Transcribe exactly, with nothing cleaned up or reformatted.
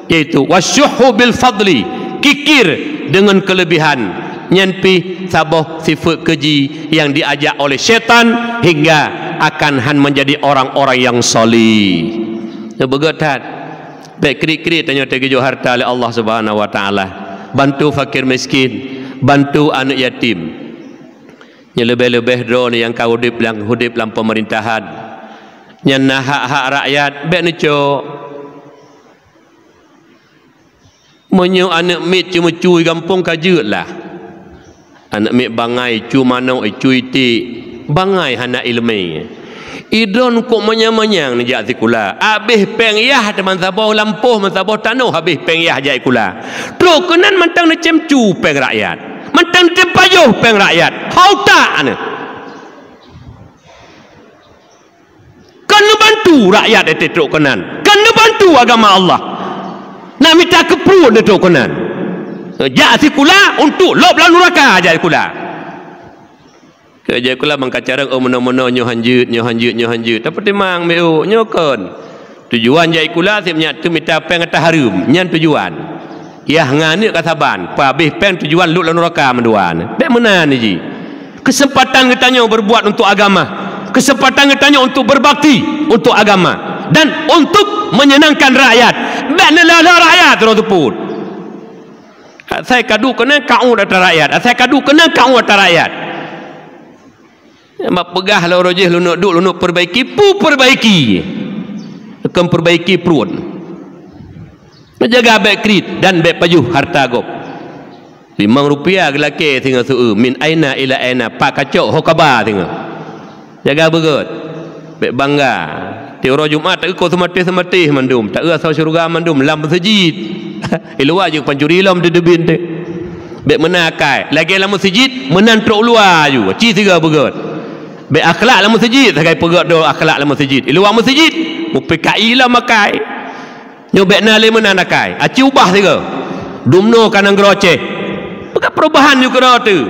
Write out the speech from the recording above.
Yaitu wasyuhhu bil fadli, kikir dengan kelebihan. Nyan pih saboh sifat keji yang diajak oleh syaitan hingga akan han menjadi orang-orang yang salih. Beugét that. Bèk kriet-kriet tanyoe teugeujok harta lé Allah Subhanahu wa Taala. Bantu fakir miskin, bantu aneuk yatim. Nyan leubeh-leubeh droeneuh nyang ka udép lam, udép lam pemerintahan. Nyan na hak-hak rakyat, bèk neucok. Meunyoe aneuk miet ceumeucue gampông ka jeuet lah. Aneuk miet bangai, cue manok, cue iték, bangai hana iéleumé. Idroen kok manyang-manyang neujak sikula. Abéh péng yah teuma saboh lampôh, meusaboh tanoh abéh péng yah jak sikula. Trok keunan mantong neucém cue péng rakyat. Mantong neucém pajoh péng rakyat. Hau tak aneuk. Kon neubantu rakyat étée trok keunan. Kon neubantu agama Allah. Nak mita keu pruet neutrok keunan. Jak sikula untuk lôb lam nuraka jak sikula. Keu jak sikula bangka carông, oh, meunoe-meunoe nyoe han jeuet, nyoe han jeuet, nyoe han jeuet. Tapeutimang, meu, nyoe kon. Tujuan jak sikula si meunyak teumita péng ata hareuem. Nyan tujuan. Yah ngon aneuk ka saban, peuabéh péng tujuan lôb lam nuraka mandua. Bèk meunan jih. Kesempatan geutanyoe berbuat untuk agama, kesempatan geutanyoe untuk berbakti untuk agama dan untuk menyenangkan rakyat. Bèk neulala rakyat droe teupot. Asai ka duek keunan ka uet ata rakyat, asai ka duek keunan ka uet ata rakyat. Bak peugah lôn rojih lôn duek lôn perbaiki, peue perbaiki? Kon perbaiki pruet. Jaga bèk kriet dan bèk pajoh harta gob. Limong rupiah geulakèe singoh seu, min aina ila aina, pat kacok ho kaba singoh. Jaga beugét. Bèk bangga. Tiep uroe Jumat taeu kok seumatéh-seumatéh mandum, taeu asoe syeuruga mandum lam meuseujid. Iluwa jeuet pancuri lom di deubin teuh. Bèk meunan akai. Lagèe lam meuseujid, meunan trok luwa aju. Ci sigoe beugét. Bèk akhlak lam meuseujid, sagai peugét do akhlak lam meuseujid. Iluwa meuseujid, meuPKI lom akai. Nyoe bèk na lé meunan akai. Aci ubah sigoe. Dumnoe ka nanggroe Aceh. Peugah perubahan nyoe keudroe teuh.